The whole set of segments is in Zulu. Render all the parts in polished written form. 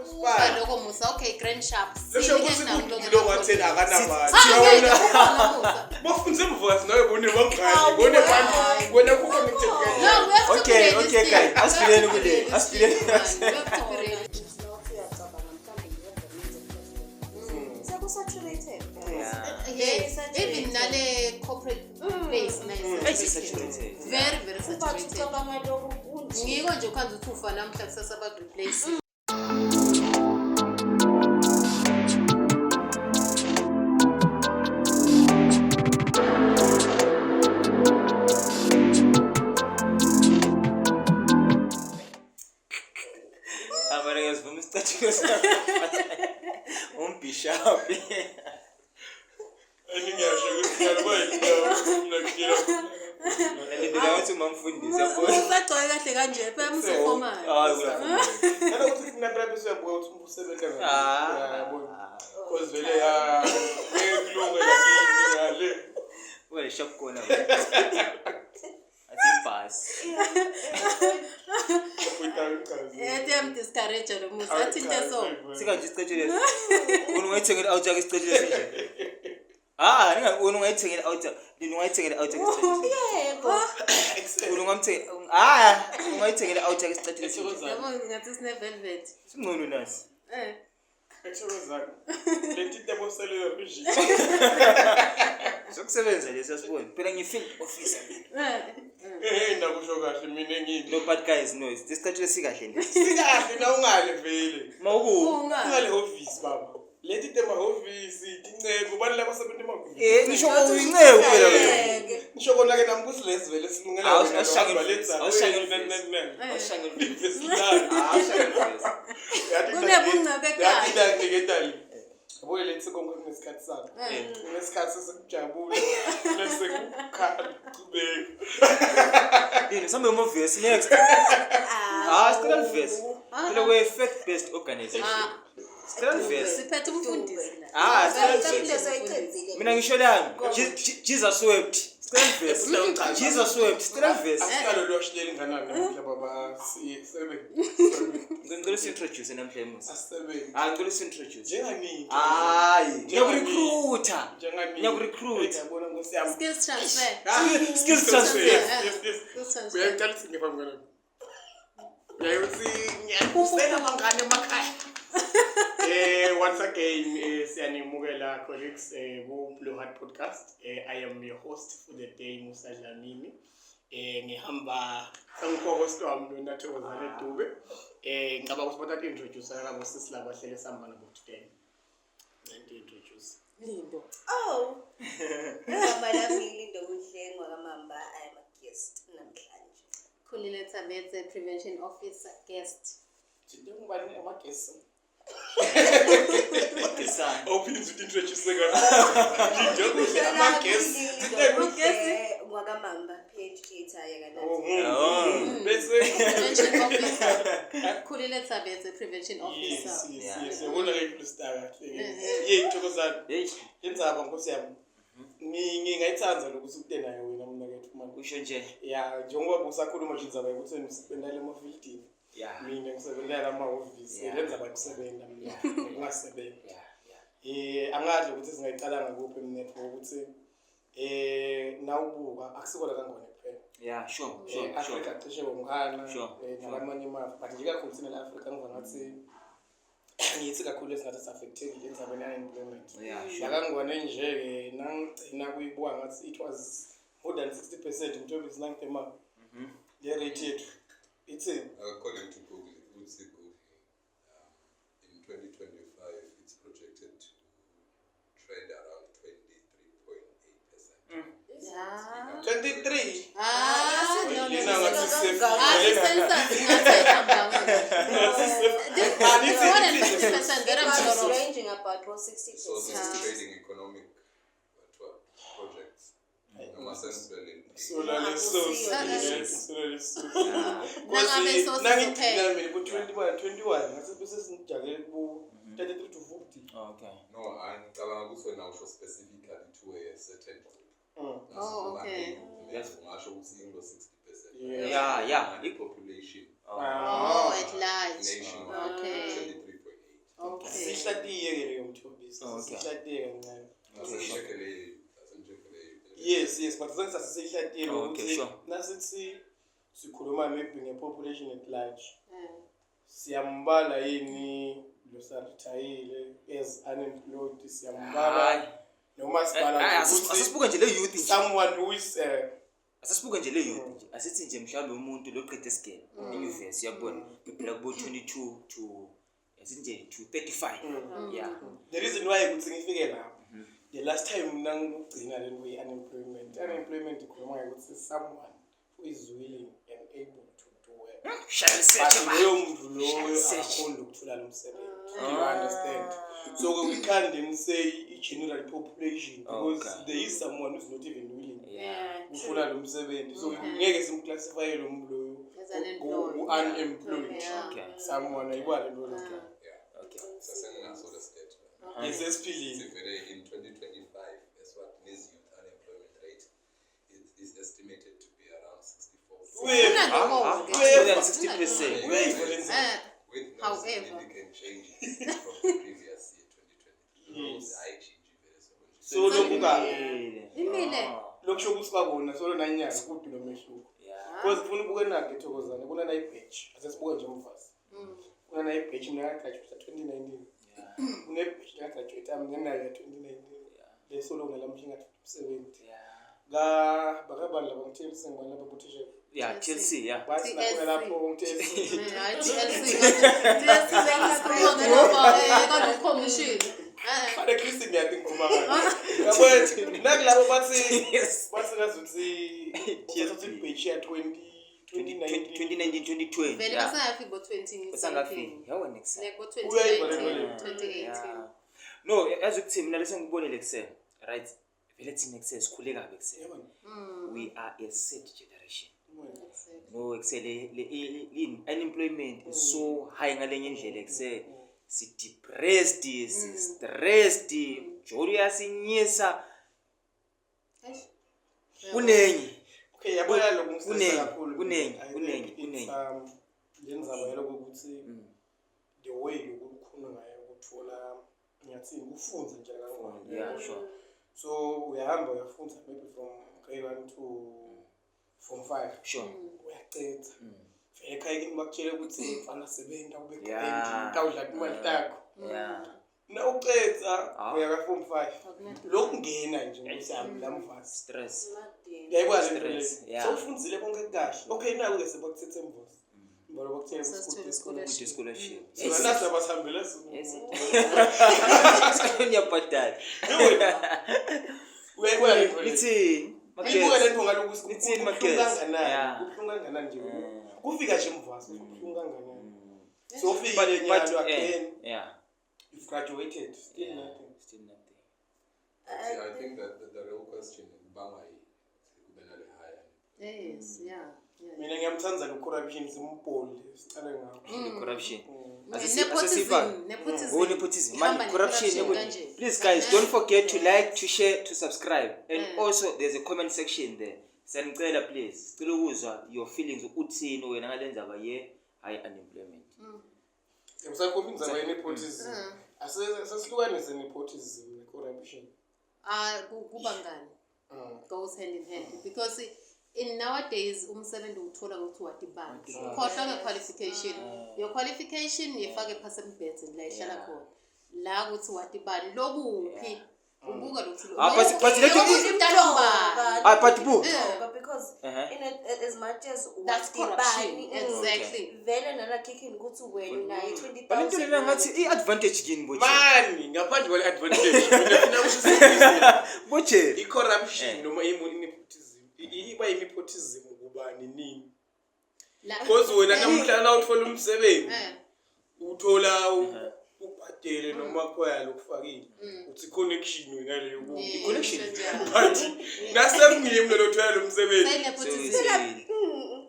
Akukuba lokho Musa. Okay, grand sharp. Losho ukuthi kulo ngatheni akanamali. Cha, ngeke kukhona Musa. Bafunze emva nawe bone bangani, bone bantu, wena ku connected No, kanjani? we have to be Okay, okay, realistic. guys, asifileni We have to be kule, asifileni. realistic, man. We have to be realistic. Uyacabanga mhlawumbe ngiyosebenza seku-saturated. Yeah. Yes, Very even nale corporate place nayo Hey, saturated. Very, very But saturated. ucabanga lokhu kunje. Ngiko nje ukhanza ukuthi ufa namhla kusasa baku-replace. Amara ngiyazivuma isicathulo sami. Umbhishaphi. Ngiyasho ukuthi ngiyabona mina ngiyela. Ngilindele ngathi umamfundisi yabona. Usagcoke kahle kanje phela museformal. Hayi uyafunda. Nalokuthi mina phela bese uyabuka ukuthi usebenza kanjani. Ah. Yabona. Cause vele ya ekulunga lakini ngale. Wena shop kona. Athi ibhasi. Ethi yam-discourage lo Musa athi into eso. Sikanje isicathulo lesi. Wena ungayithengela out yakhe isicathulo esinje. Ah, ninga wena ungayithengela out. Lina ungayithengela out yakhe isicathulo. Yebo. Wena ungamthengela ah, ungayithengela out yakhe isicathulo esinje. Yabo ngathi sine-velvet. Singcono nasi. Eh. Ethokozana. Leti tebo sele nje. Sokusebenza lesi asibone. Phela ngi-field officer. Eh. Eh nakusho kahle mina ngini. No but guys no, isicathulo sikahle lesi. Sikahle na ungale vele. Mawuku. Unga. Ungale hhovisi baba. Leti tema hhovisi tinceku bani laba sebenza emahhovisi. Eh ngisho uyinceku phela wena. Ngeke. Ngisho kona ke nami kuthi lesi vele silungela Awu, wena awushange laba ivesi, letha. awushange Wena, ivesi. ne, ne, ne. Awushange ivesi. Ivesi lami. Awushange ivesi. Kunebungcebekayo. Yathi Yabo lethi konke kunesikhathi sakho. Eh. Kunesikhathi sokujabula, nesekukhala, kuchubeka. Lini sambe umavesi next. Ah, sicela livesi. Phela we faith based organization. Ah, Sicela livesi. siphethe umfundisi la. Ah, sicela Into livesi. soyiqedile. Mina ngisho lami. Jesus wept. Sicela livesi. Jesus wept. Sicela livesi. Asiqale lwashilela inganani namuhla baba sisebenze. Ngicela usi-introduce namhlanje Musa. Asisebenze. Ah, ngicela usi-introduce. Njenganini. Hayi, ngiyakurecruiter. Njenganini. Ngiyakurecruit. Yabona nkosi yami. Skills transfer. Ah, Skills transfer. Yes, yes, yes. Skills transfer. Uyangicela ukuthi ngiphambi kwami. Uyayithi ngiyakufela mangane emakhaya. Once again, siyanimukela colleagues ku Blue Heart Podcast. I am your host for the day, Musa Dlamini. Ngihamba sengico-host wami lona Thokozane Dube. Ngicabanga ukuthi bathatha introduce labo sisi laba hlele sihamba nabo today. Nanti introduce. Lindo. Oh. Igama lami Lindo Kuhlengwa kaMamba. I am a guest namhlanje. Khulile Thabethe, prevention officer guest. Thinte ngubani ama-guests? Gesana. Awuphinde uthi introduce ngani? Njengokuhle ama-guests. Thinte Kuhlengwa kaMamba, PhD yakanathi. Oh. Bese Prevention officer. Khulile Thabethe, prevention Yes, officer. yes, Yeah. yes. Yabona ke kulista kahle. Yey Thokozane. Hey, Indzaba nkosi yami. Ngingayithanda lokuthi ukute nayo wena mina kethu manje. usho nje. Ya, njengoba usakhuluma nje indzaba yokuthi wena usebenzela emafieldini. Yeah. Mina ngisebenzela amahhovisi. Yeah. Le ndzaba yokusebenza mina. Ungasebenzi. Yeah, yeah. Angadli ukuthi singayicala ngakuphi mina ukuthi nawubuka akusikona kangone kuphela. Yeah, sure, sure, sure. Africa cishe wonkhana Sure, sure. nalamanye amave but nje kakhulu thina la Africa ngiva ngathi ngithi kakhulu esingathi si-affectekile endzabeni ye-unemployment. Yeah, sure. Lakangwane nje-ke nangigcina kuyibuka ngathi it was more than 60% mthobisi nangidema le rate yethu ithini? According to Google, utsi Google, in 2025, it's projected to trend around 23.8%. Yeah. 23 Ah, no, no, Lena no. ngathi safe. Ah, i-census ngathi ayihambanga kahle. Ah, This more than 50% that I'm It was sure of. ranging about 60%. So this is trading economic what, projects. Noma sesibele- Sula lesosi, sula lesosi. Nangabe isosi Nangigcina izophela. mina ku-21 21 ngathi bese sinijake ku-33 to 40. Okay. No, ngicabanga ukuthi wena usho specifically to a certain group. Oh, okay. Yes, ungasho ukuthi inglo 60%. Yeah. Yeah, yeah. I-population Oh, at large. nationwide Okay. 23.8. Oh, okay. Sasihlatiye kancane. Asengicheckele, asengicheckele. Yes, but sonke sasisehlatile Oh, okay, ukuthi sure. nasithi sikhuluma maybe nge-population at large, siyambala yini lo sarithayile as unemployed, siyambala Hayi. noma sibala Eh, nje ukuthi asisibuke nje le youth nje. someone who is Asisibuke nje le youth nje. Asithi nje mhlawumbe umuntu loqeda isigele enyuvesi, uyabona, bephila kubo 22 to, asithi nje, to 35, yeah. The reason why ukuthi ngifike lapho, the last time nangikugcina le nto ye-unemployment, ikhuluma ngokuthi someone who is willing and able to do work, Shall search. But loyo muntu loyo Search. akakhoni ukuthola lo msebenzi. Do you understand? So we can't then say i-general population because there is someone who's not even willing ufuna lo msebenzi, so ngeke simclassifye lo muntu loyo As unemployed. ku-unemployed. Someone ayibona le nto leyo. Yeah. Sasenginaso le stat. Yes, esiphilile. Sivele in 2025, Eswatini's youth unemployment rate is estimated to be around 64. Kunaloko-ke. More than 60%. Uyayiva le ndzaba? With no However. significant changes from the previous year, 2023. Yes. Ayitshintshi vele solo nje. So lokhu ka Imile. Lokusho ukuthi babona solo nanyaka kude lo mehluko. Because kufuna ubuke nakho ethokozane kunana ibhetshi, asesibuke nje umfazi, kunana ibhetshi mina ngagraduate 2019, kunebhetshi ngagraduate mina nayo ya 2019 le solo ngelamhla ingathola umsebenzi ka bakabani laba ngithembise ngibani lapha kuthisha. Yeah, TLC, yeah. Bathi nakhona TLC. lapho ngithembise. Hayi, TLC. TLC bengisikhuluma ngalapha, kaloku commission. Bane Christine ngiyathi ngikhuluma ngayo. Yabona nakulabo bathi bathi ngazuthi TLC ibhetshi ya 20 2019. 2019, 2020. Vele Yeah. basangafiki bo-20 Basangafiki. something. Yawa next. Like Uyayiva le nto bo-2019, leyo. 2018. Yeah. No, yazi ukuthi mina lese ngikubonile kusena. Right. Vele thina kusena sikhule kabi kusena. Yabona. We are a sad generation. Exactly. No, kusele le unemployment is so high ngalenye indlela kuse si depressed, si stressed, jolo yasinyisa Eish. kunengi. Okay, yabona lokhu ngistressa Kunengi, kakhulu. kunengi, I think kunengi, it's, kunengi. Le ndzaba yaloko ukuthi the way lokukhona ngayo ukuthola, ngiyathini, kufundza nje kangwane. Yeah, sure. So uyahamba uyafundza maybe from grade 1 to form 5. Uyacetha. Vele ekhaya kini bakutshele ukuthi mfana sebenza ube grand, utawudla imali takho. Na ucetha uya ka form 5. Lokungena nje ukuthi la mvasi. Stress. Uyayibona le nto leyo? Stress, yeah. Sewufundzile konke kahle. Okay, naku ke sebakuthethe emvosi. Mbona bakutshela ukuthi Sasithole kude scholarship. Good scholarship. Sona nathi abasihambele. Yes. Ngiyabhadala. Uyayibona le nto leyo? Lithini? Ibuka le nto ngalokhu Lithini, kubuhlungu Magezi? kanganani? Yeah. Kubuhlungu kanganani nje? Kufika nje emvasi kubuhlungu kanganani? So But ufikile but nyalo again, yeah. you've graduated, still nothing. Still nothing. See, I think that the real question kubangwa yini kube nale high Yes, yeah. Mina ngiyamthanda lo corruption, simbholi sicale ngakho. The corruption. Nepotism, nepotism. Oh, nepotism. Ihamba Man, corruption. ne-corruption Nepotism. kanje. Please, guys, don't forget to like, to share, to subscribe. And also, there's a comment section there. Siyanicela please. Sicela ukuzwa your feelings, uthini wena ngale ndzaba ye high unemployment. Usakhomba indzaba ye-nepotism. Asesihlukanise nepotism ne-corruption. Ah, kuba ngani goes hand in hand because in nowadays umsebenzi uwuthola ngokuthi watibani, ukhohlwa nge-qualification. Your qualification ifake phasi embhedzeni la ihlala khona la ukuthi watibani lokuphi, ubuka lokuthi Ah, but lokuthi udalwa ngubani. Ah, but bu. Because in as much as That's corruption, watibani, exactly. Vele nalakhikhini ukuthi wena unayo i-20 But into lena ngathi i-advantage kini boche. Mani, ngaphandle kwale advantage, mina ngifuna kusho ukuthi Boche. i-corruption noma i-nepotism, iba i-nepotism kubani nini? La- Because wena namhla na uthola umsebenzi, uthola ubhadele noma khoya lokufakile. Uthi connection wena leyo kuyo. I-connection. But nasemngimi lo othola lo msebenzi. Seyi-nepotism.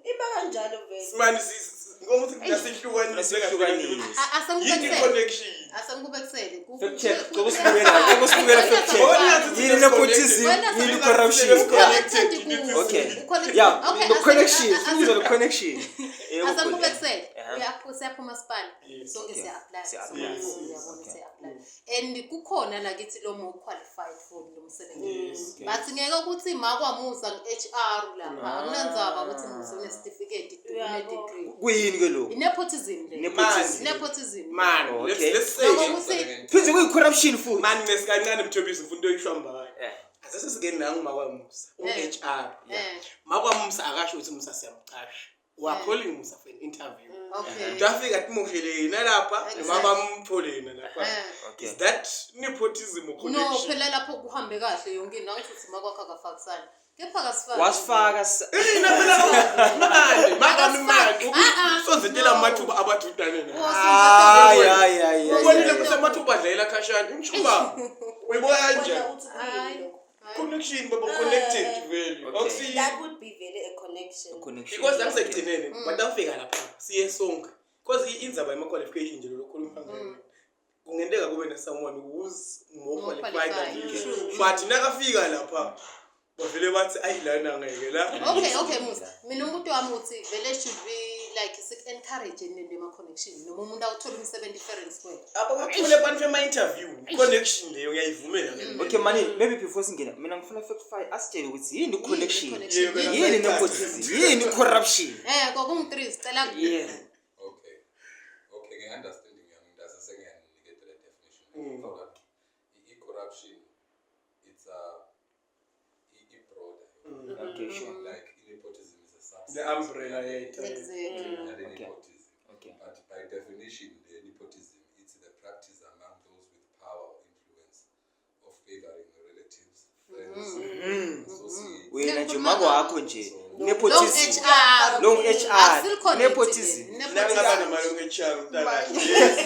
Iba kanjalo vele. Simani ngoba uthi nasihlukanise. Nasihlukanise. Yini connection? Asemkubekisele. Fact check. Cela usibukela, cela usibukela fact check. Yini nepotism, yini corruption. Connected. Okay. Yeah, the connection. Sikuzo the connection. Yebo, Asamkubekisele. Siyaphuma sipana. Yes. Sonke siya-apply. Siya-apply. Yes. Uyabona, siya-apply. And kukhona la kithi lo more qualified for lo msebenzi. Yes. But ngeke ukuthi makwamusa nge-HR lapha, akunandzaba ukuthi musa une-certificate, une-degree. Kuyini ke lokho? I-nepotism le. Nepotism. Nepotism. Man, Oh, let's okay. let's say Noma ukuthi Phinde kuyi-corruption futhi. man nesikancane Mthobisi ngifuna into oyishwambayo. Eh. Asese sike nangu makwamusa, u-HR. Makwamusa akasho ukuthi Musa siyamqasha. We are calling Musa for an interview. Utafika timoshele yena lapha noma bamthole yena lapha. Okay. Is that nepotism or No, connection? phela lapho kuhambe kahle yonke into, angisho ukuthi makwakho akafakisani. Kepha akasifaki. Wasifaka Yena phela manje, makami manje. Ah, ah. Sozentela No. amathuba abadudane naye. Hayi hayi hayi. Ubonile ukuthi amathuba adlalela khashana. Imshuba. Uyibona kanjani? Wena uthi kuyini lokho? Connection baba, connected vele. Okay. Akusiyi That would be vele a connection. Connection. because angisekugcineni batawufika lapha siye sonke because indzaba yama-qualification nje lokhuluma ngayo kungenteka kube na-someone who's more More qualified than qualified, you true. but nakafika lapha bavele bathi ayi lana ngeke la. Okay, Musa. Mina umuntu wami uthi vele should be like sik-encourage nento ema-connection noma umuntu awuthole umsebenzi fair and square. Abathole abantu ema-interview connection leyo ngiyayivumela ke mina. Okay mani, maybe before singena mina ngifuna fact file asitshele ukuthi yini connection. I-connection. Yeah, Yini nepotism? Yini corruption? Kwakungu-three sicela. Yeah. Okay. Okay, nge-understanding yami ngase sengiyaniketa le definition. That i-corruption it's a i-broader. Okay, sure. Like nepotism is a subset. The umbrella, yeah. Exactly. Yale Okay. nepotism. Okay. But by definition, the nepotism it's the practice among those with power or influence of favoring relatives, friends, associates. Wena nje makwakho nje Long nepotism. HR. Long HR. Akusil connected. Nepotism. Nepotism. Nangaba namalungu e-HR mntakahle. Yes.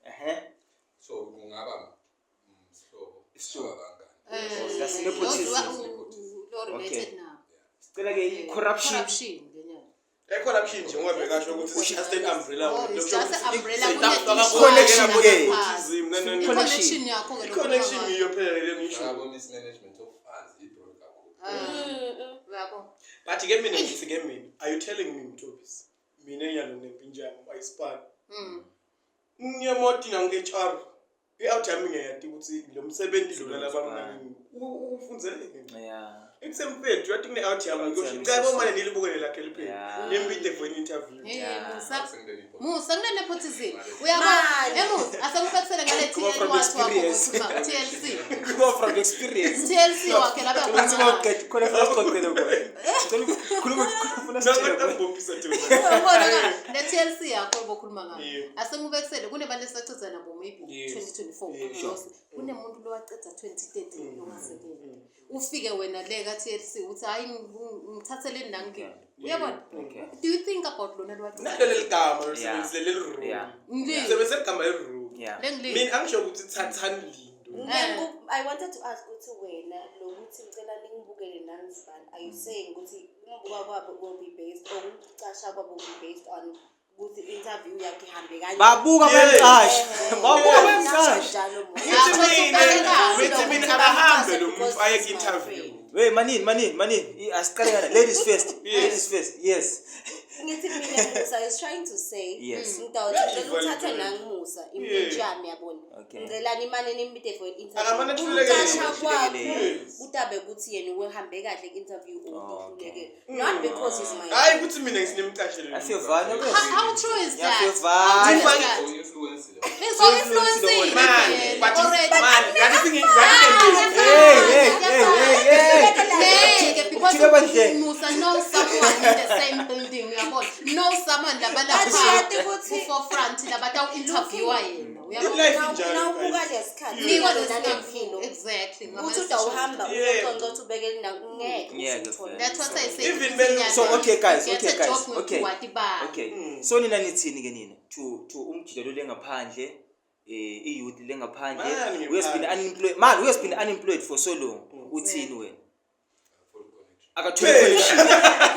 Ehhe. So kungaba sihlobo, Isihlobo. abangani. That's nepotism. Lo related Okay. nabo. Sicela ke i-corruption. Corruption ngenyanga. I-corruption nje ngoba bekasho ukuthi it's just an umbrella Oh, word. it's Lokusho just an ukuthi umbrella, Connection ke. nepotism, no. I-connection yakho ke lokho I-connection ngayo. yiyo phela le ngisho. Ngabo mismanagement of funds i-broad kakhulu. Uyabo? But ke mina ngithi ke mina, are you telling me Mthobisi? Mina ngiyalo nempintshana ayisipani. Ngiyamoti nangu HR. I-out yami ngiyayati ukuthi lo msebenzi lo laba mnani ufundzele. Yeah. Ekusemfethu uyathi kune out yami Out ngiyosho. yami Ngicela isisi. bomane nilibukele lakhe liphela. Yeah. Nimbide for an interview. Hey, Musa. Sengine-nepotism. Musa kune-nepotism. Uyabo? Manje. Emusa, asengiphathele ngale Kuba TL from wakho experience. wakhuluma, TLC. Kuba from experience. TLC wakhe lapha Uthi akhuluma ngayo. mawuqeda khona funa sixoxele khona. Ngicela ukukhuluma funa sitshele Nakho khona. ngibophisa thina. Uyabona ka, le TLC yakho obokhuluma ngayo. Yeah. Asengibekisele kunebantu esacedza nabo maybe Yes. 2024. Yeah. Because kunemuntu lowacedza 2013 longasebenzi. Ufike wena le ka TLC uthi hayi ngithatheleni nangilini. Uyabona? Okay. Do you think about lona lowacedza? Nalo leli gama lolisebenzisile leli wrong. Yeah. Ngilini. Sebenzisa igama leli wrong. Yeah. Lengilini. Mina angisho ukuthi thathani lindo. I wanted to ask ukuthi wena lokuthi ngicela ningibukele nanizibani, are you saying ukuthi ukubuka kwabo will be based or ukucasha kwabo will be based on ukuthi interview yakhe ihambe kanjani? Babuka Yes. bayamqasha. Babuka Nasho bayamqasha. njalo Musa. Ngithi mina, Ah, ngithi mina akahambe lo muntu aye ku-interview. Hey manini manini manini. Asiqale ngana ladies first. Yes. Ladies first. Yes. Ngithi mina Musa is trying to say Yes. ngitawuthi ngicela uthathe Yeah. nangimusa impintshi yami yabona. Okay. Ngicela nimane nimbide for an interview. Akamane athulekele. Ukucasha kwakho Yes. kutabe ukuthi yena uhambe kahle ku-interview or Okay. uhlulekile. Not because he's my Hayi ukuthi mina ngisinimcashele. Asiyovana ke. How true is that? Ngiyafevana. How true is that? So influence lo. So influencing. Man, but Already. man, ngathi singi- Hey hey hey hey hey. Ngeke because Uthile bandleni. Musa know someone in the same building uyabona, know someone But uyathi labalapha ukuthi- ku-forefront labatawu-interviewa yena uyabona. Life injalo, Nawubuka guys. lesikhathi Nikwa lona lesikhathi. nempilo Exactly. uthi utawuhamba Yeah. uyoconca uthi ubekele indawo ngeke Ngeke uthole. vele. That's what I say. Even when- So okay guys, Get okay a guys, job okay. ngokuwati bani. Okay. So nina nithini ke nina to umjida lo lengaphandle i-youth lengaphandle Man, who has been ngephandle. unemployed man who has been unemployed for so long uthini wena? Full connection. Akathole connection.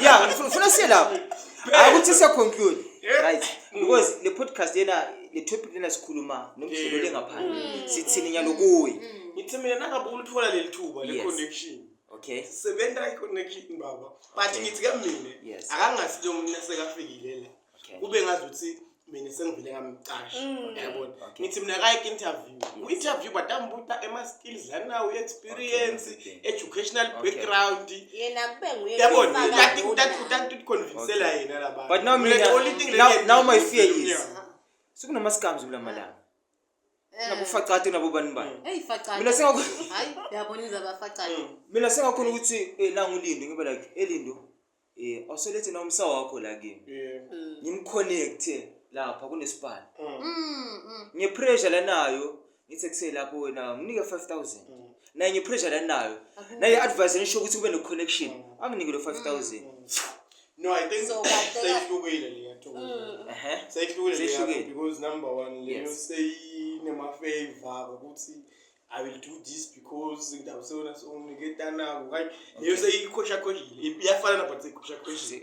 Yeah, ngifuna siye lapho. Akuthi siya conclude. Right. Because le podcast yena le topic lena sikhuluma nomjida lo Yeah. lengaphandle. Sithini nyalo kuwe? Ngithi mina nangabe ulithola leli thuba le Yes. connection. Okay. Sebenta i-connection baba. But Okay. ngithi ke mina Yes. akangasi lo muntu esekafikile la. Kube ngazuthi mina sengivele ngamcasha, yabona. Ngithi mina kayike interview, ku-interview batambuta ema-skills lanawo, i-experience, Okay. educational background. Yena kube nguye Yabona, lofaka lona. taticonvincela yena labantu. But now Mina, mina the only thing now my fear is sekunama-scams kula malanga, nabofacate, nabobani bani. Eyi, facade. Mina Hayi, uyabona indaba facade. Mina sengakhona ukuthi nangu Lindo, ngibe like, "Elindo, awusolethe na umsa wakho la kimi, ngimconnecte lapha kunesipani nge-pressure lanayo." Ngithi kuselapho wena nginike 5000, naye nge-pressure lanayo, naye i-advice nisho ukuthi kube ne-connection, anginike lo 5000. No, I think So, kahle. seyihlukile leya, Thokozani. Seyihlukile leya, Seyihlukile. because number one, leyo seyinema-favor ukuthi I will do this because ngidabusona songiniketanako kanye leyo seyikhoshakhosha, iyafana, but seyikhoshakhosha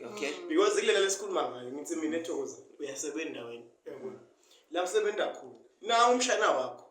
because kulela lesikhuluma ngayo, ngithi mina, ethokoza uyasebenza wena, uyabona la usebenza khona na umshana wakho,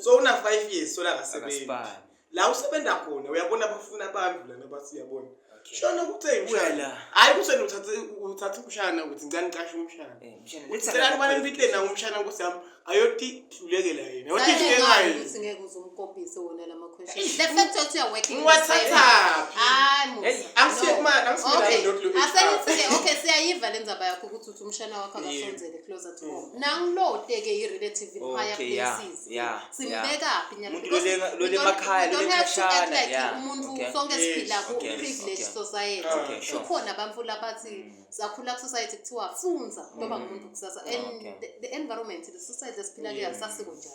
so una 5 years sola akasebenzi. Akasipani. La usebenza khona, uyabona, bafuna abantu lana, bathi uyabona, shona ukuthi hey, Buya mshana, la. hayi ukuthi wena uthathe umshana, ukuthi ngicela ngicashe umshana. Mshana, uthi letha cela la kubane nibite na umshana, nkosi yami, ayothi hlulekela yena, ayothi Sayengazi hluleka ukuthi ngeke uze umkopise wona lama questions. The fact that you are working in the same- ngiwathathaphi? Hayi, Musa. Hey, angisiye No. angisiye Okay. la not lo HR. Asenithi-ke, okay, siyayiva le ndzaba yakho ukuthi uthi umshana wakho akasondzele closer to home. Nangilote-ke i-relative in higher places. Simbekaphi nyalo? Umuntu Because lole emakhaya, we don't lole have to act khashana, like umuntu sonke siphila ku-privileged society. Kukhona abantu labathi sakhula ku-society kuthiwa funza kuyoba ngumuntu kusasa, and the environment, the society esiphila kuyo akusasiko njalo.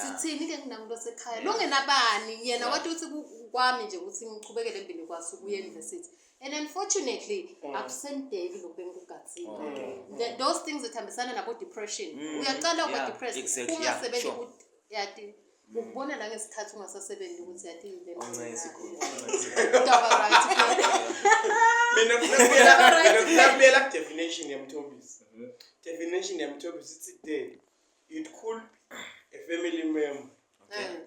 Sithini-ke kunangu losekhaya longenabani yena wathi uthi kwami nje ukuthi ngichubekele empini kwase ukuya e-university, and unfortunately akusendeki lokhu bengikugatsile. Those things zihambisana nabo-depression, uyaqala uba depressed, ungasebenzi, yati ukubona la ngesikhathi ungasasebenzi ukuthi yati le nto Awuncesi khulu. Udaba right. Mina kubuyela ku-definition yamthobisi. Definition yamthobisi ithi there it could be a family member,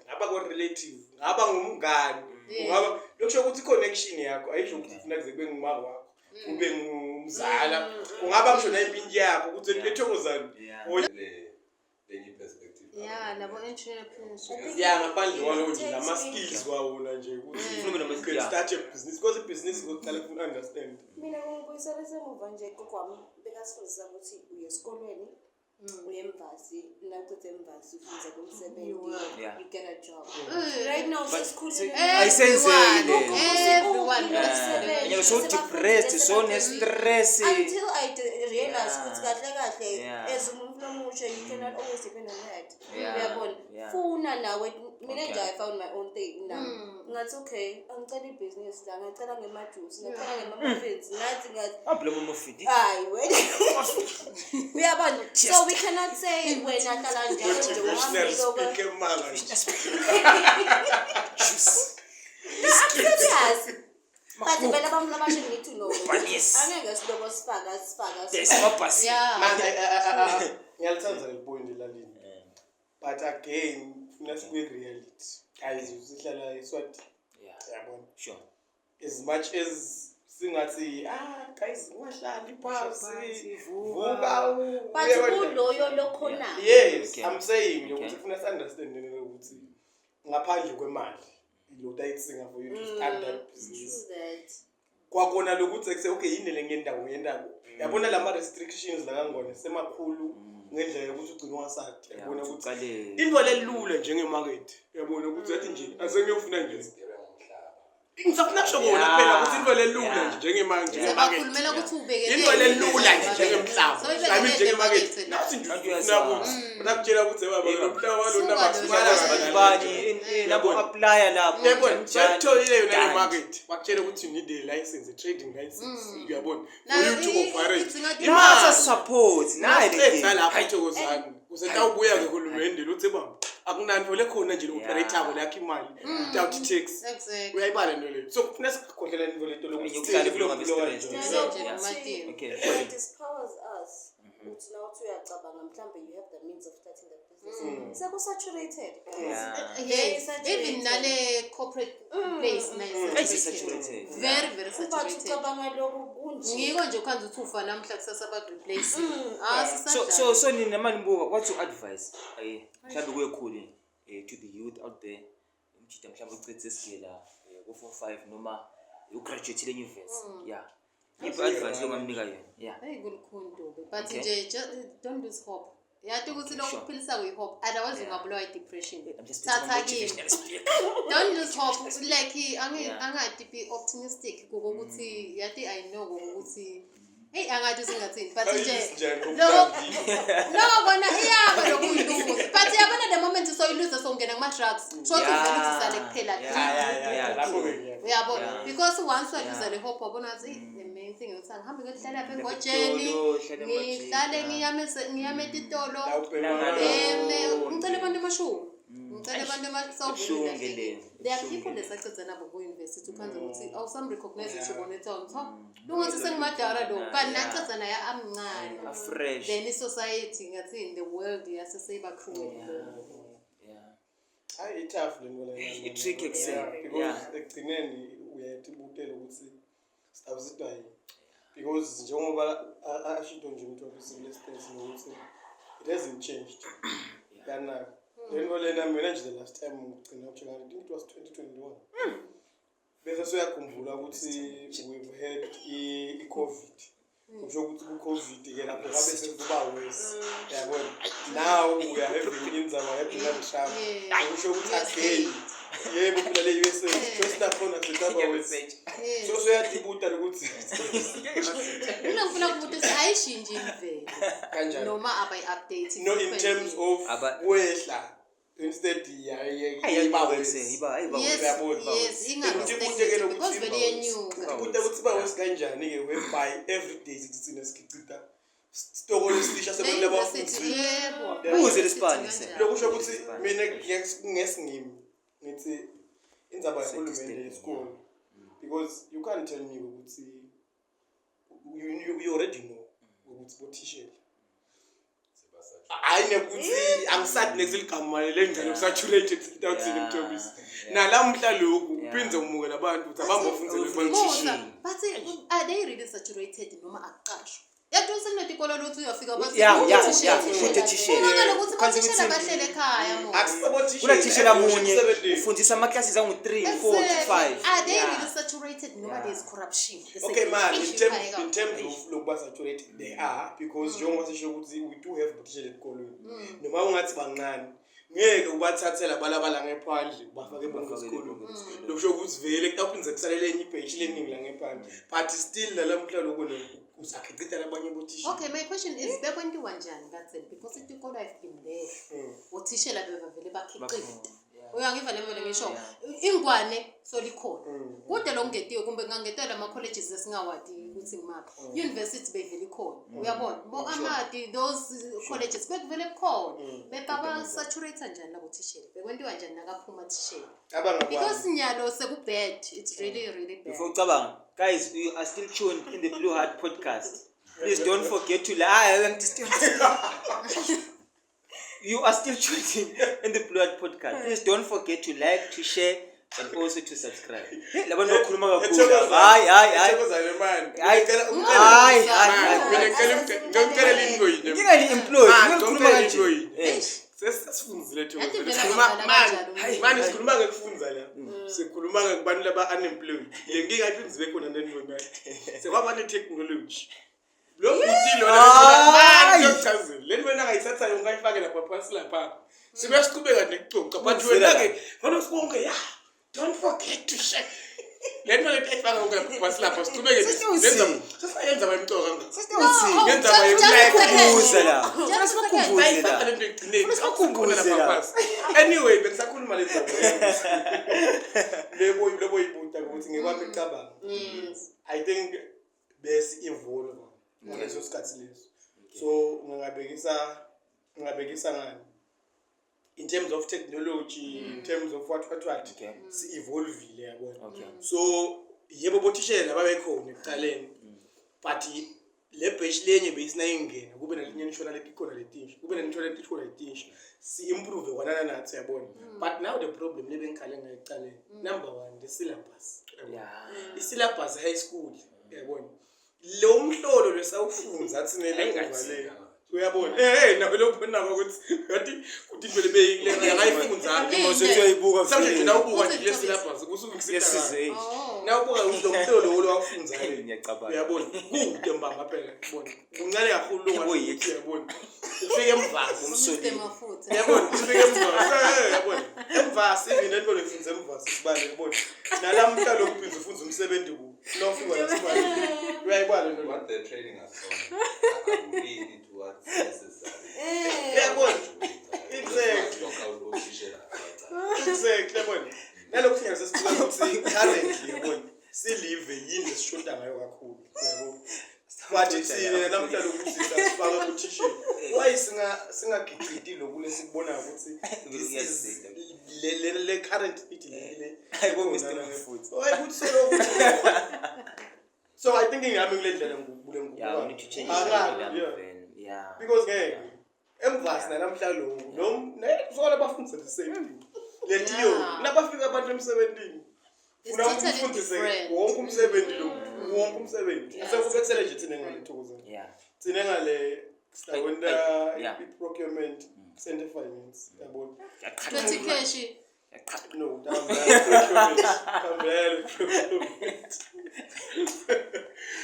ngaba ko-relative, ngaba ngumngani, ungaba lokusho ukuthi i-connection yakho ayisho ukuthi funa kuze kube ngumama wakho, kube ngumzala, kungaba ngisho nempintshi yakho ukuthi ethokozani. Le lenye perspective. Yeah, nabo entrepreneurship. Ya, ngaphandle kwaloko nje, nama-skills wawona nje ukuthi Ufuna ube you can start a business, because ibhizinisi kokuqala kufuna understand. Mina kungibuyisela esemuva nje, gogo wami bekasifundisa ukuthi uye esikolweni, uye emvasi, nawuceda emvasi ufunze kumsebenzi, you get a job. Right now sesikhulile. Ayisenzeki le. Everyone. Yeah. So depressed, so ne-stress. Until I realize ukuthi kahle kahle, as umuntu omusha, you cannot always depend on that. Uyabona, funa nawe. Mina nje, I found my own thing now. Ngathi okay, angicela ibhizinisi la, ngacela ngemajuice, ngacela ngema-muffins, ngathi Ablo muffin. Hayi wena, uyabona, so we cannot say wena hlala njalo nje Motivational uhambile speaker manga nje. No, I'm serious. But vele abantu abasha need to know. Yes. Angeke siloko sifaka sifaka Yes, sifaka. mabhasi. Man, ngiyalithanda leli point lalini, but again funa sibuye ku-reality, guys, sihlala eSwatini. Yabona, as much as singathi, ah guys, ungahlali phasi, vuka. But Uyabona? kuloyo lokhonayo. Yes. I'm saying ukuthi funa si-understand ukuthi ngaphandle kwemali lo tayitsinga for you to start that business, True that. kwakona lokuthi ekuse okay, yini le ngendawo ngendawo, yabona, lama restrictions la kangona semakhulu ngendlela yokuthi ugcine ungasathi, yabona, ukuthi ukuthi uqale into lelula njengemarket, yabona, ukuthi athi nje asengiyofuna nje, ngisafuna kusho kona kuphela ukuthi into lelula nje njengemarket, Sebakhulumela ukuthi ubekele into lelula nje njengomhlaba, I mean, njengemarket, nawuthi nje Kanti ufuna uyazama. ukuthi batakutshela ukuthi baba, lo mhlaba Suka lona lo makusimala bani nabo applya lapho. Yabona, Njani? sokutholile yona le Done. market, bakutshela ukuthi you need a license, a trading license, uyabona, for Nayo you to operate. idzinga- Imasa support nayi le Nasiqeda nkinga. lapho, Thokozani, usetawubuya ngehulumende luthi baba, akunanto lekhona nje le-operator lakho imali without tax. Uyayibala into leyo, so kufuneka singakhohlelwa into leto lokuthi Enye sithini ukuhlala kulo kungabi mbulo stressed. kanjani. Yeah. So, Matini. it disempowers us ukuthi na uthi uyacabanga mhlambe you have the means of starting that business, seku-saturated, guys. Yeah, Very saturated. even nale corporate place nayo Hey, saturated. saturated. Very, very But saturated. ucabanga lokhu. Nje. Ngiko nje ukhanza ukuthi ufa namhla kusasa baku-replace. Ah, So sisadlala. so nina manibuka, what's your advice, mhlawumbe kuyekhulu, to the youth out there, umjida mhlawumbe ucedze esigela, ku-4 5 noma ugraduate enyuvesi, yeah, yiphi advice longamnika yona, yeah? Hey, kulukhuni Dube. But Okay. nje don't lose hope. Yathi ukuthi lokhu Sure. kuphilisako i-hope. Otherwise ungabulawa i-depression. I'm just Thatha a kimi. motivational speaker. Don't lose hope. Like angathi be optimistic ngokuthi yathi I know ngokuthi hey, angathi singathini, but nje Ayisi njani lokho kona iyaba lokuyiluza, but yabona the moment soyiluza songena kuma-drugs, so vele ukuthi sale kuphela. Lapho-ke ngiyabona. Uyabona, because once waluza le hope, wabona ukuthi the main thing ukuthi angihambe ngiyohlala lapha engojeni, Etolo, hlala ngihlale emajini. ngiyame etitolo. Lawubhema. Ngicela abantu emashumi, ngicela abantu. Ibuhlungu leyo, There are ibuhlungu people leyo. lesacedza nabo ku-university, ukhanze ukuthi awusam-recognize ngisho bona etown top, lungathi sengimadala lo, kanti nacedza naye amncane. Afresh. Then i-society, ngathini, the world yaseseyiba cruel. Hayi, i-tough le nto lena. I-tricky ekuseni. Yeah, because ekugcineni uyayitibutela ukuthi sitawusitwa yini, because njengoba ashito nje uMthobisi kule state nokuthi it hasn't changed yanaka le nto lena. Mina nje, the last time ngigcina ukucheck, I think it was 2021, bese soyakhumbula ukuthi we've had i-COVID. Kusho ukuthi ku-COVID-ke lapho ngabe sekuba worse, yabona. Now we are having inzama ya-Donald Trump. Kusho ukuthi again, yebo phela, le USA sho sinakhona sitaba worse. So soyatibuta ukuthi Mina ngifuna ukubuta ukuthi ayishintshi imvelo kanjani? Noma abayi-update? No, in terms of kwehla, instead iba worse. Iba Yes. Uyabona? Yes, ingabi Ukuthi stagnant, because vele yenyuka. Ukuthi ukuthi ba worse kanjani-ke, whereby every day sithi thina sikhicita sitoko lesisha sebantu Le-university, labafundile. yebo. Buze lesibani se. Lokusho ukuthi mina ngesingimi ngithi indzaba yahulumende yesikole, because you can't tell me ukuthi you already know ukuthi bothishela, hayi, nekuthi angisathi nesiligama lengcelo saturated, sitawuthini, Mthobisi? Nalamhla lokhu uphindze umukela abantu ukuthi abambe bafundzele Musa, bothishela. but are they really saturated noma akuqashwa? Yathi usenetikolo lokuthi uyofika bathi Yeah, uthishela. kude thishela. Ubonakala ukuthi Kwanza bothishela ukuthi- bahlele ekhaya mo. Akusibothishela. Kunathishela munye ufundisa ama-classes angu-3, 4 to 5. Are they really saturated noma there's corruption? Okay man, in Issue terms, ekhaya. in terms of lokuba saturated, they are, because njengoba sisho ukuthi we do have bothishela esikolweni, noma ungathi bancane, ngeke ubathathela balabala ngephandle ubafake bonke esikolweni. Lokusho ukuthi vele kutawuphindze kusalele enye ibheshi leningi la ngephandle, but still nalamhla lokho usakhicita labanye bothishela. Okay, my question is, bekwentiwa njani kadzeni? Because itikolo, I've been there. Othishela bebavele bakhiqita. Uyangiva le mvelo ngisho? Ingwane solikhona. Kude lokungetiwe kumbe kungangetiwa lama colleges esingawadi ukuthi ngimaphi. University bevele ikhona. Uyabona? Bo amadi those colleges bekuvele kukhona. Bebaba saturate njani labo thishela? Bekwentiwa njani nakaphuma thishela? Abangakwazi. Because nyalo seku bad. It's really really bad. Before ucabanga, guys, you are still tuned in the Blue Heart Podcast. Please don't forget to like. You are still tuned in the Blue Heart Podcast. Please don't forget to like, to share and also to subscribe. Hey, labantu bakhuluma kakhulu. Hayi, hayi, hayi. Ethokozane mani. Hayi. Ngicela Hayi, hayi, mina hayi. ngicela into yinye. Ngingali-employed, Ah, ngingakhuluma ngicela kanje. into yinye. Sesifundzile. Yathi vele Sikhuluma ababhala mani, kanjalo. mani, sikhuluma ngekufundza la, sikhuluma ngekubantu laba-unemployed. Le nkinga iphindze ibe khona nendlela sekwaba ne-technology lo bhuti lona. Hayi. Mani, kuyokuchazela le nto wena angayithathayo ungayifake lapha phasi lapha, sibe siqhubeka nekucoca, but Uvela wena-ke ngalo sibonke ya, don't forget to share le nto leti ayifaka yonke lapha phasi lapha, siqhubeke. Sesiyawuthini? Sesiyenza bayimcoka. Sesiyawuthini? Ngenza Oh, just a second. Sibakhumbuze la. Just a second. Sibakhumbuze Bayifaka la. le nto ekugcineni. Sibakhumbuze Akusikhona la. lapha phasi. Anyway, bengisakhuluma le ndaba leboyibuta ukuthi ngekwami icabanga, I think besi-evolve ngaleso sikhathi leso. So ngingabekisa ngani in terms of technology, in terms of what what what, si-evolvile, yabona. So yebo, bothishela babekhona ekuqaleni, but le batch lenye beyisina ingena kube nalinye nishona letikhona letinsha, kube nanishona letikhona letinsha, si-improve kwanana nathi, yabona. But now the problem lebengikhale ngayo ekuqaleni, number one, the syllabus, yabona. I-syllabus high school, yabona. Lo mhlolo lesawufunza athi nele uyabona eh nawe lobona ukuthi ngathi kuthi into lebeyikile angayifunza Mose uyayibuka subject nawubuka nje le syllabus kusuke kusesize nawubuka lo mhlolo lo wafunza ngiyacabanga uyabona kude mbamba phela ubona kuncane kakhulu lo uyabona ufike emvasi umsolile mafutha uyabona ufike emvasi uyabona emvasi even lento lefunza emvasi sibale uyabona nalamhla lokuphinza ufunza umsebenzi ku nofika la sibale uyayibona lento What they're training us on really towards necessary. Uyabona? Exactly. Exactly, yabona. Nalokhu thina sesibuka ukuthi currently yabona silive yini lesishoda ngayo kakhulu yabo. But thina namhla lokuthi sasifaka kuthisha. Why singagicidi lokhu lesikubonayo ukuthi this is le current need le. Hayibo Mr. Mafutha. Why ukuthi solokhu. So I think ngami kule ndlela ngikubule ngikubula. Yeah, we need to change Anga- the yeah. then. Yeah. Because ngeke emvasi nalamhla lokhu no sola bafundise the same thing. Le theory Yeah. nabafika abantu emsebenzini. It's Funa totally umfundise different. wonke umsebenzi lo wonke umsebenzi. Yeah. Sekubethele nje thina ngale thokozana. Yeah. Thina ngale sawenda Yeah. i-procurement center finance yabona. Petty cash. No, procurement. Procurement.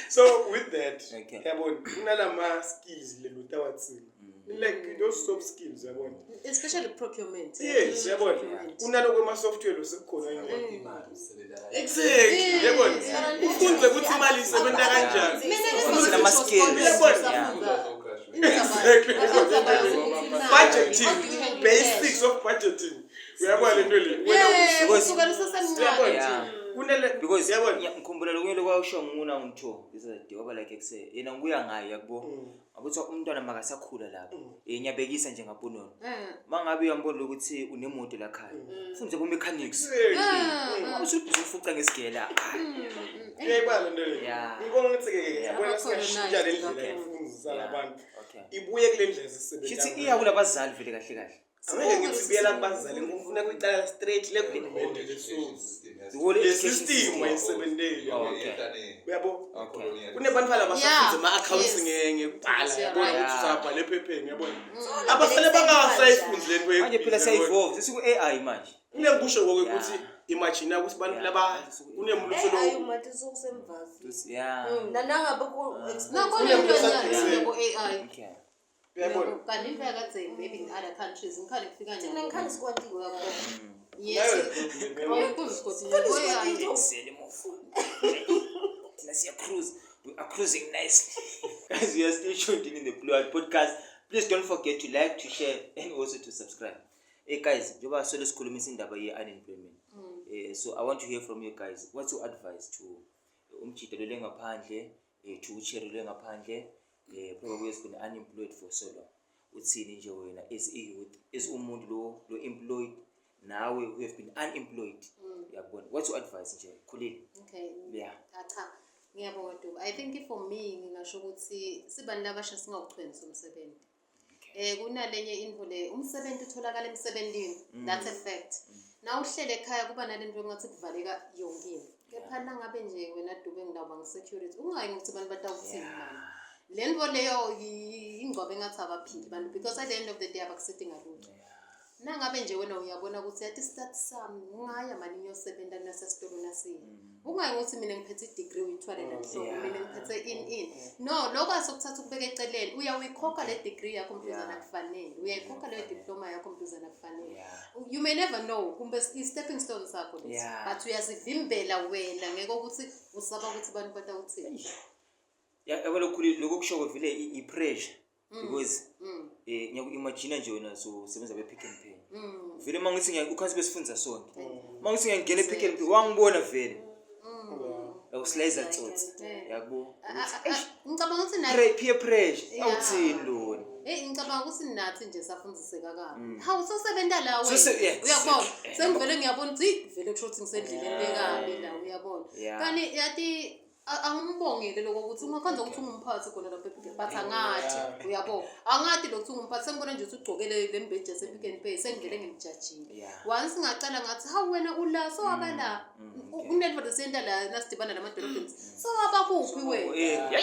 So with that, Okay. yabona kunalama skills lelo tawatsini. Like those soft skills yabona. Especially procurement. Yes, yabona. Procurement. Kunaloko ema software losekukhona yini. Exactly. Yes. Yabona. Ufunze ukuthi imali isebenza kanjani. Mina Ufunze nama skills. Yabona. Exactly. Budgeting, basics of budgeting. Uyabona lento le. Wena Yeah, Because- kusukela usasemncane. Uyabona. Yeah. Kunele Because yabona. ngikhumbula lokunye lokwasho nguna ngitho this waba like ekuse yena ngibuya ngayo yakubo akuthi umntwana makasakhula lapho ngiyabekisa nje ngabonono mangabe uyambona ukuthi unemoto la khaya funze ku mechanics usubhizi ufuqa ngesigela Uyayibala lento le. Yeah. Ngibona ukuthi ke yabona singashintsha le ndlela Yeah. yokufundisa abantu. Okay. Ibuye kule ndlela esisebenza. shithi iya kulabazali vele kahle kahle Angeke ngithi ibuyela kubazali ngifuna kuyicala straight le kuhulumende lesuku. The whole Le education system system. ayisebenteli. Okay. Uyabo? Okay. Kunebantwana abasafunza ama-accounts Yes. ngekubhala Yes, yabona you're ukuthi right. uzabhala ephepheni yabona. Abasele bangasayifunzi le nto Manje phela siya-evolve sesiku AI manje. Kule ngisho koke Yeah. ukuthi imagine ukuthi abantu Yeah. laba kunemuntu AI solo umathi usukusemvasi. Yeah. Nanangabe ku Nakhona into enyalo AI. Okay. uyabona. Kanti into yakade maybe in other countries ngikhale kufika Thina ngikhale sikwati. Yes. Uyabona. Sele mofu. Thina siya cruise. We are cruising nicely. Guys, we are still tuned in the Blue Heart Podcast. Please don't forget to like, to share and also to subscribe. Hey guys, njengoba solo sikhulumisa indaba ye-unemployment. So I want to hear from you guys. What's your advice to umjita lo lengaphandle, to ucherry lo ngaphandle, probably has been unemployed for so long. Uthini nje wena as a youth, as umuntu lo employed nawe who have been unemployed. Uyabona. What's your advice nje? Khulile. Okay. Yeah. Cha. Ngiyabonga Duba. I think for me ngingasho ukuthi sibantu labasha singawuchwenzi umsebenzi. Kunalenye into le umsebenzi utholakala emsebenzini. That's a fact. Na uhlele ekhaya kuba nalento engathi kuvaleka yonke into. Kepha nangabe nje wena Dube ngidawuba ngisecurity ungayi ngokuthi abantu batawuthini mani. Le nto leyo ingcwaba engathi abaphili abantu because at the end of the day abakusithi ngalutho. Nangabe nje wena uyabona ukuthi yathi start sami ngaya mani ngiyosebenza nasesitolo nasiye. Ungayi ngokuthi mina ngiphethe i-degree uyithwale nanhloko mina ngiphethe in. No, lokho asokuthatha ukubeka eceleni. Uyayikhokha le degree yakho mntuzana akufanele. Uyayikhokha leyo diploma yakho mntuzana akufanele. You may never know kumbe i-stepping stone sakho leso. But uyazivimbela wena ngeke ukuthi usaba ukuthi abantu batawuthini. Yabo lokhu lokho kusho vele i-pressure because ngiyaku-imagine nje wena so sebenza be-Pick n Pay. Vele mangithi ukhathi besifunza sonke. Mangithi ngiyangena e-Pick n Pay wangibona vele. Awusilayiza tsotsi. Yabo. Ngicabanga ukuthi nathi Peer pressure awuthini lona. Ngicabanga ukuthi nathi nje safundiseka kabi. Hawu sosebenza la wena. Angimbongele lokho ukuthi ungakhanza ukuthi ungumphathi khona lapha ePick but angathi uyabo angathi lokhu ungumphathi, sengibona nje ukuthi ugqokele le mbeji yase-Pick n Pay, sengivele ngimjajile. Once ngacala ngathi, hawu wena ula, sowaba la kunento lesiyenta la nasidibana namadolobheni, sowaba kuphi wena?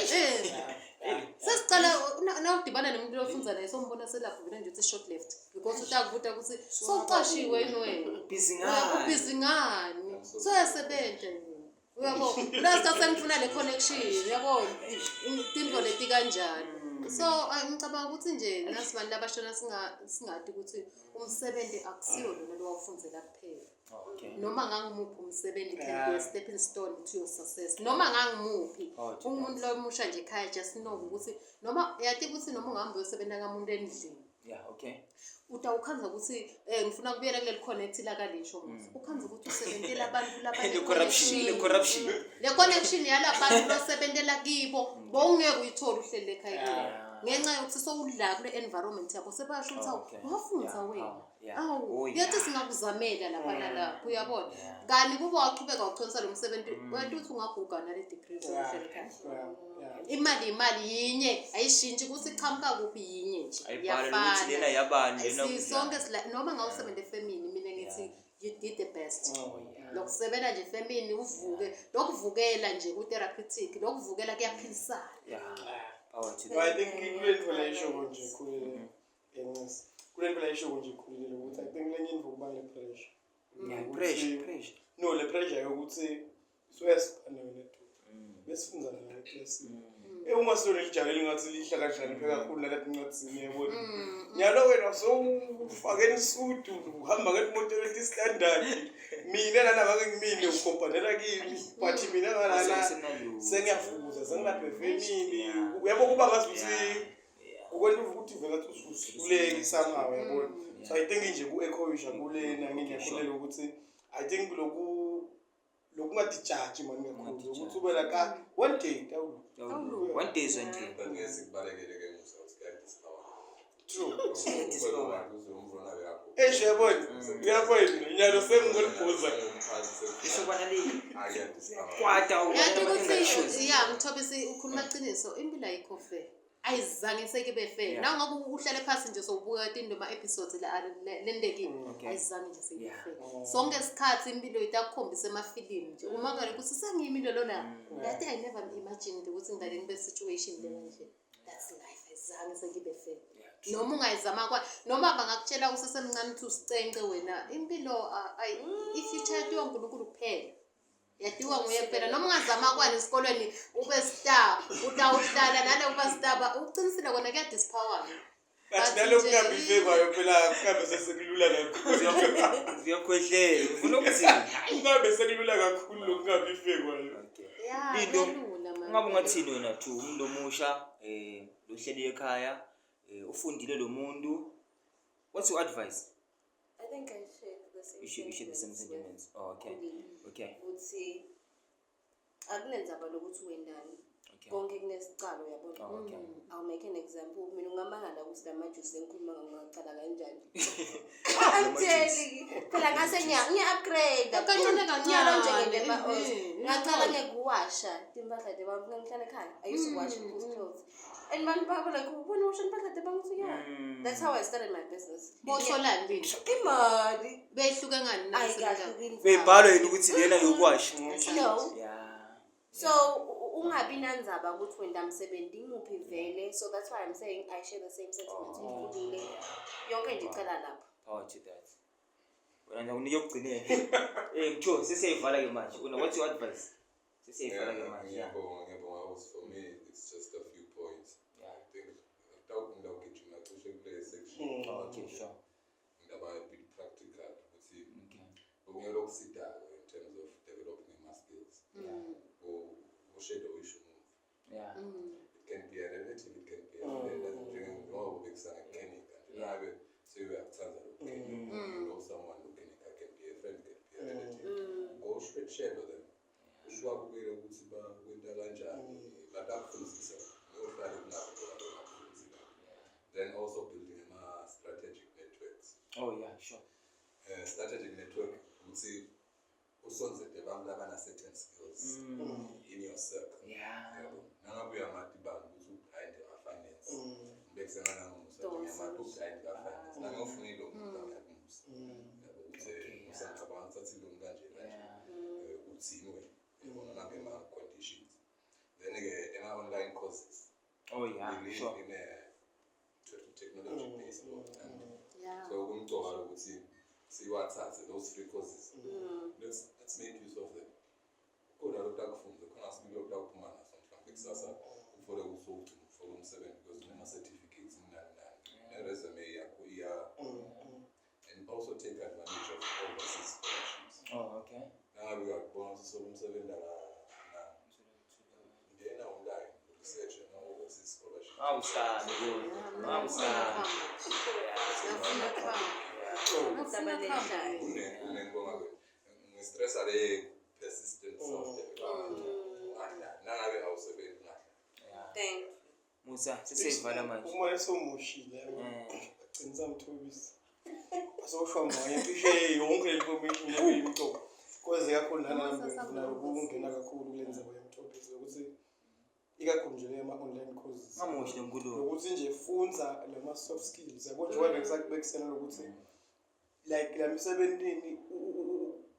Sesicala nawudibana nomuntu lofunza naye, sombona selapho vele nje uthi short left because utakubuta ukuthi sowuqashiwe yini wena. Busy ngani? Ubhizi ngani? Soyasebenza yini? Uyabo, kulesi sengifuna le connection, uyabona tindvo leti kanjani. So ngicabanga ukuthi nje nasi bantu labashona singati ukuthi umsebenzi akusiwo lona lowawufundzela kuphela. Noma ngangimuphi umsebenzi can be a stepping stone to your success, noma ngangimuphi. Oh, to Umuntu lomusha nje ekhaya, just know ukuthi noma yati ukuthi noma ungahamba uyosebenza kamuntu endlini, utawukhanza ukuthi ngifuna kubuyela kuleli connect lakalisho mos, ukhanza ukuthi usebentela abantu. Le corruption, le corruption. Le connection yalabantu losebentela kibo bowungeke uyithole uhleli ekhaya kibo, ngenxa yokuthi sowudla kule environment yabo, sebasho ukuthi, awu, wafunza wena. Awu, yathi singakuzamela lapha nalapho, uyabona. Kani kuba wachubeka wachonisa lo msebenzi, wena uthi ungaguga nale degree sewuhleli ekhaya. Imali yinye, ayishintshi ukuthi iqhamuka kuphi, yinye nje. Ayibhale ukuthi lena yabani, lena. Sonke noma ngawusebenza efemini, mina ngithi you did the best. Lokusebenza nje efemini, uvuke lokuvukela nje ku-therapeutic, lokuvukela kuyaphilisana. Yeah. Power to No, I think kule nto le isho nje khulile encisi. Kule nto le isho nje khulile ukuthi I think lenye into kuba le pressure. Yeah, pressure, pressure. No, le pressure yokuthi suyasipana wena edu. Besifunza nawe eklasini. Uma silona lijabulile ngathi lihla kanjani phela kakhulu nalathi incwadi yabona. Nyalo wena sowufake isudu, uhamba ngemoto leti standard. Mina lana ngake ngimile ukhompanela kimi. But mina ngalana sengiyafuza, sengilapha efemini. Uyabo, kuba ngazi ukuthi ukwenta ukuthi vele ngathi ususuleki somehow, yabona. So I think nje ku-echoisha kulena nginyakhulele ukuthi I think loku lokungadijaji mani kakhulu ukuthi ube like, ah, one day tawulu. One day is one day. But ngeke sikubalekele ke musa ukuthi kuyadispower. True. Umvona yakho. Eish, uyabona, uyabona, nyalo sengingolibhuza. Isobana le Akuyadispower. kwata. Yathi ukuthi ya Mthobisi ukhuluma qiniso, impilo ayikho fair, ayizange sekibe fair. Nawungabe uhlale phasi nje sowubuka tinto ma-episodes lendekile, ayizange nje sekibe fair. Sonke isikhathi impilo itakukhombisa emafilimu nje, umangale ukuthi sengiyimi lolo la, yathi I never imagined ukuthi ngidale ngibe situation le kanje. That's life, ayizange sekibe fair. Noma ungayizama kwa noma bangakutshela usesemncane ukuthi usicence wena, impilo i-future yatiwa uNkulunkulu kuphela, yatiwa nguye kuphela. Noma ungazama kwani esikolweni ube star, utawuhlala nale uba star, uqinisile kona kuyadispower. But nalokhu kungabi fair kwayo phela, kungabe sesekulula kakhulu. Uyakhwehlela, ufuna ukuthini? Kungabe sekulula kakhulu lokungabi fair kwayo. Ya. Lindo, Kuyalula, man. ungabe ungathini wena to umuntu omusha lohleli ekhaya, ufundile lo muntu, what's your advice? I think I share the same You share the same sentiments with sentiments. Oh, okay. Khulile. Ukuthi akunenzaba lokuthi wendani, konke kunesicalo, uyabona. Oh, okay. I'll make an example. Mina ungamangala ukuthi la majuice engikhuluma ngawo ngaqala kanjani. Lama I'm telling you. Phela ngase ngiya-upgrade. Kancane kancane. Nyalo nje ngene ngacala ngekuwasha timpahla tebantu ngihlala ekhaya. I used to wash people's clothes. And bantu baba like, ubona washa impahla tebantu, yeah. That's how I started my business. Botholani lini? Imali. Beyihluke ngani? Ayikahluki indzaba. Beyibhalwa yini ukuthi lena yokwasha? No. So ungabi nandzaba ukuthi wena msebenzi imuphi vele. So that's why I'm saying I share the same sentiments with Khulile. Yonke nje icala lapho. Power to that. Wena nje unike ukugcineni. Mtho, sesiyayivala ke manje. Una, what's your advice? Sesiyayivala ke manje. Yeah. Ngiyabonga, ngiyabonga. Also for me it's just a few points. I think ngitawugijima cishe kule section. Oh, okay, sure. Ngidaba a bit practical ukuthi okunye lokusidayo in terms of developing my skills. Ushadow issue move. It can be a relative, it can be a friend. Njengoba ubekisana kukenika nje nawe sewuyakuthanda lokukenika. You know someone who can can be a friend, can be a relative. Go shadow them. Usuwabukele ukuthi bakwenta kanjani, batakufundisa, uyohlale kunabo ngoba bengakufundisi kahle. Then also building ama-strategic networks. Oh yeah, sure. Strategic network ukuthi Usondzele bantfu labana-certain skills in your circle. Yabo, nangabe uyamati bani ukuthi ublind ka-finance, ngibekise nganangomusa, ngiyamati ublind ka-finance, nangofunile lo muntu angiyakumusa, yabo, ukuthi musa, ngicabanga ukuthi lo muntu kanje kanje, uthini wena, yabona, nange ma-conditions. Then-ke ema-online courses. Oh yeah, We live in a technology based world and so kumcoka ukuthi siwathathe those free courses. Let's make use of them. Khona lokhu akufunze khona sibili, lokhu akuphuma naso mhlawumbe kusasa ufole usowugcina ufole umsebenzi, because unama-certificates, nani nani, ne-resume yakho iya. And also take advantage of overseas scholarships. Oh, okay. Nangabe uyakubona ukuthi sole umsebenzi la na ngena online, research ama-overseas scholarships. Awusami kuyo. Awusami. Ngafuna ukuhamba. Ngafuna ukuhamba. Kunengibonga ngistressa le persistent self development. Ungadlali nangabe awusebenzi, ungadlali. Thank you. Musa, sesiyivala manje. Umoya somushile, agcina samthobisa asoshwa moya cishe yonke le information ebeyimcoka kweze kakhulu nalana. Ngifuna ukungena kakhulu kule ndzaba yemthobisi, ukuthi ikakhulu nje lema-online courses. Ngamoshi lenkulumo. Nokuthi nje fundza lama-soft skills, yabo, njengoba bengisakubekisela lokuthi like la misebentini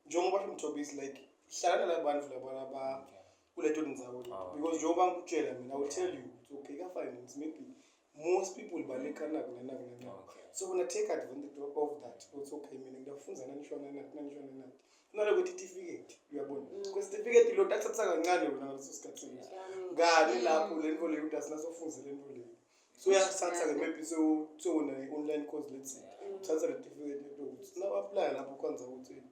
njengoba basho mthobisi, like hlala nalabantu laba laba kuleto ndzawo leti. Because njengoba ngikutshela mina, I will tell you ukuthi okay, ka-finance maybe most people baleka naku nanaku nanaku. So wena take advantage of that, ukuthi okay, mina ngiyafundza nanishona nathi, nanishona nathi, kunalokuthi certificate, uyabona, kwe-certificate lo tathatha kancane wena ngaleso sikhathi leso, kani lapho le nto leyo ukuthi asinasofunze le nto leyo. So uyasatha-ke maybe sewona i-online course, let's say uthatha le certificate lento ukuthi nawu-applya lapho kwanza ukuthi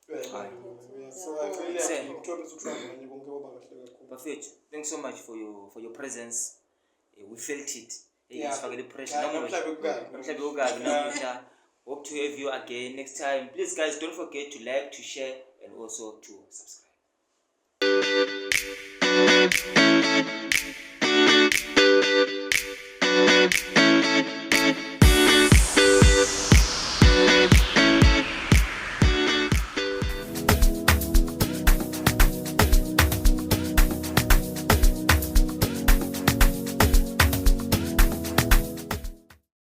uyayibona. So I really Same. ngithobisa ukuhlangana konke, kwaba kahle kakhulu. Bafethu, thanks so much for your presence. We felt it. Hey, sifakele pressure. Hayi, Namuhla. namhla bekukabi. Namhla bekukabi namuhla. Hope to have you again next time. Please guys, don't forget to like, to share and also to subscribe.